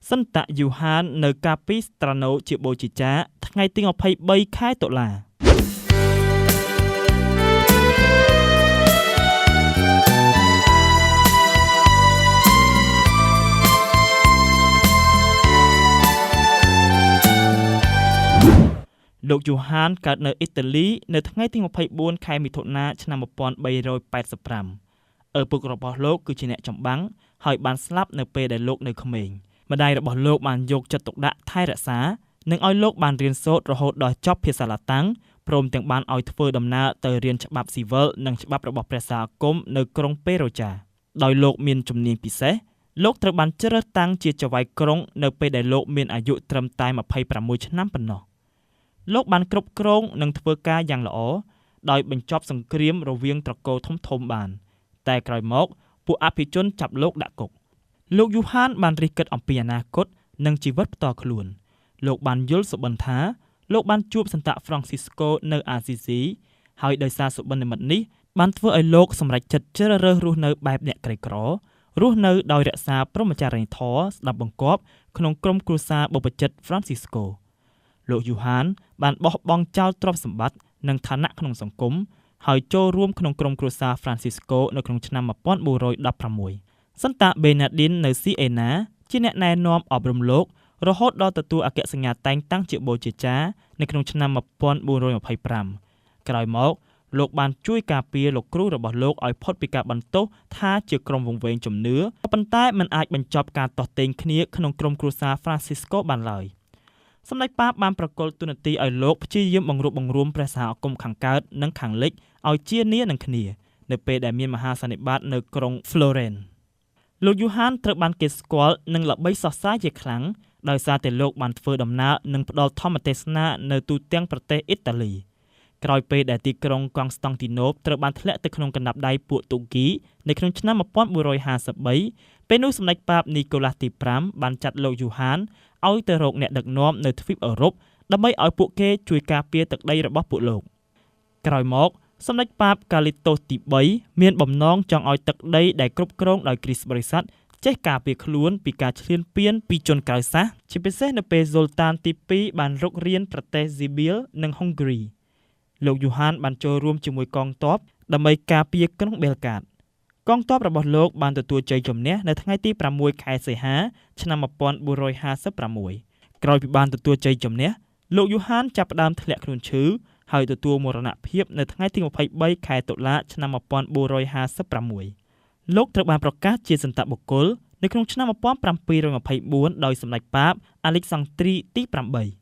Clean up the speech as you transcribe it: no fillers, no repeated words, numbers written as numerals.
សន្តយូហាននៅកាពីស្ត្រាណូជាបូជាចារ្យថ្ងៃទី23ខែតុលា។ លោកយូហានកើតនៅអ៊ីតាលីនៅថ្ងៃទី24ខែមិថុនាឆ្នាំ1385។ ឪពុករបស់លោកគឺជាអ្នកចម្បាំងហើយបានស្លាប់នៅពេលដែលលោកនៅក្មេង។ ម្ដាយរបស់លោកបានយកចិត្តទុកដាក់ថែរក្សានិងឲ្យលោកបានរៀនសូត្ររហូតដល់ចប់ភាសាឡាតាំង ព្រមទាំងបានឲ្យធ្វើដំណើរទៅរៀនច្បាប់ស៊ីវិលនិងច្បាប់របស់ព្រះសហគមន៍នៅក្រុងពេរូចា។ ដោយលោកមានជំនាញពិសេស លោកត្រូវបានជ្រើសតាំងជាចៅហ្វាយក្រុងនៅពេលដែលលោកមានអាយុត្រឹមតែ26ឆ្នាំប៉ុណ្ណោះ។ លោកបានគ្រប់គ្រងនិងធ្វើការយ៉ាងល្អដោយបញ្ចប់សង្គ្រាមរវាងត្រកូលធំៗបាន តែក្រោយមកពួកអភិជនចាប់លោកដាក់គុក។ លោកយូហានបានរិះគិតអំពីអនាគតនិងជីវិតផ្ទាល់ខ្លួន។ លោកបានយល់សុបិនថាលោកបានជួបសន្តហ្វ្រង់ស៊ីស្កូនៅអាស៊ីស៊ី ហើយដោយសារសុបិននិមិត្តនេះបានធ្វើឲ្យលោកសម្រេចចិត្តជ្រើសរើសរស់នៅបែបអ្នកក្រីក្រ រស់នៅដោយរក្សាព្រហ្មចារីយធម៌ស្ដាប់បង្គាប់ក្នុងក្រុមគ្រួសារបព្វជិតហ្វ្រង់ស៊ីស្កូ។ លោកយូហានបានបោះបង់ចោលទ្រព្យសម្បត្តិនិងឋានៈក្នុងសង្គម ហើយចូលរួមក្នុងក្រុមគ្រួសារហ្វ្រាន់ស៊ីស្កូនៅក្នុងឆ្នាំ1416។ សន្តបេណាឌីននៅស៊ីអេណាជាអ្នកណែនាំអប់រំលោករហូតដល់ទទួលអគ្គសញ្ញាតែងតាំងជាបូជាចារនៅក្នុងឆ្នាំ1425។ ក្រោយមកលោកបានជួយការពារលោកគ្រូរបស់លោកឲ្យផុតពីការបន្ទោសថាជាក្រុមវង្វេងជំនឿ ប៉ុន្តែមិនអាចបញ្ចប់ការទាស់ទែងគ្នាក្នុងក្រុមគ្រួសារហ្វ្រាន់ស៊ីស្កូបានឡើយ។ សម្ដេចប៉ាបបានប្រគល់តួនាទីឲ្យលោកព្យាយាមបង្រួបបង្រួមព្រះសហគមន៍ខាងកើតនិងខាងលិចឲ្យជានានឹងគ្នា នៅពេលដែលមានមហាសន្និបាតនៅក្រុង Florence។ លោកយូហានត្រូវបានគេស្គាល់និងល្បីសរសើរជាខ្លាំង ដោយសារតែលោកបានធ្វើដំណើរនិងផ្ដល់ធម្មទេសនានៅទូទាំងប្រទេសអ៊ីតាលី។ ក្រោយពេលដែលទីក្រុងកង់ស្តង់ទីណូបត្រូវបានធ្លាក់ទៅក្នុងកណ្ដាប់ដៃពួកទូគីនៅក្នុងឆ្នាំ1453 ពេលនោះសម្ដេចប៉ាបនីកូឡាសទី5បានចាត់លោកយូហានឲ្យទៅរកអ្នកដឹកនាំនៅទ្វីបអឺរ៉ុប ដើម្បីឲ្យពួកគេជួយការពារទឹកដីរបស់ពួកលោក។ ក្រោយមកសម្ដេចប៉ាបកាលីតូសទី3មានបំណងចង់ឲ្យទឹកដីដែលគ្រប់គ្រងដោយគ្រីស្ទបរិស័ទចេះការពារខ្លួនពីការឈ្លានពានពីជនក្រៅសាសន៍ ជាពិសេសនៅពេលស៊ុលតានទី2បានរុករានប្រទេសស៊ីបៀលនិងហុងគ្រី។ លោកយូហានបានចូលរួមជាមួយកងទ័ពដើម្បីការពារក្រុងបេលកាត។ កងទ័ពរបស់លោកបានទទួលជ័យជំនះនៅថ្ងៃទី6ខែសីហាឆ្នាំ1456។ ក្រោយពីបានទទួលជ័យជំនះ លោកយូហានចាប់ផ្ដើមធ្លាក់ខ្លួនឈឺ ហើយទទួលមរណភាពនៅថ្ងៃទី23ខែតុលាឆ្នាំ1456។ លោកត្រូវបានប្រកាសជាសន្តបុគ្គលនៅក្នុងឆ្នាំ1724ដោយសម្ដេចប៉ាបអាឡិចសង់ទ្រីទី8។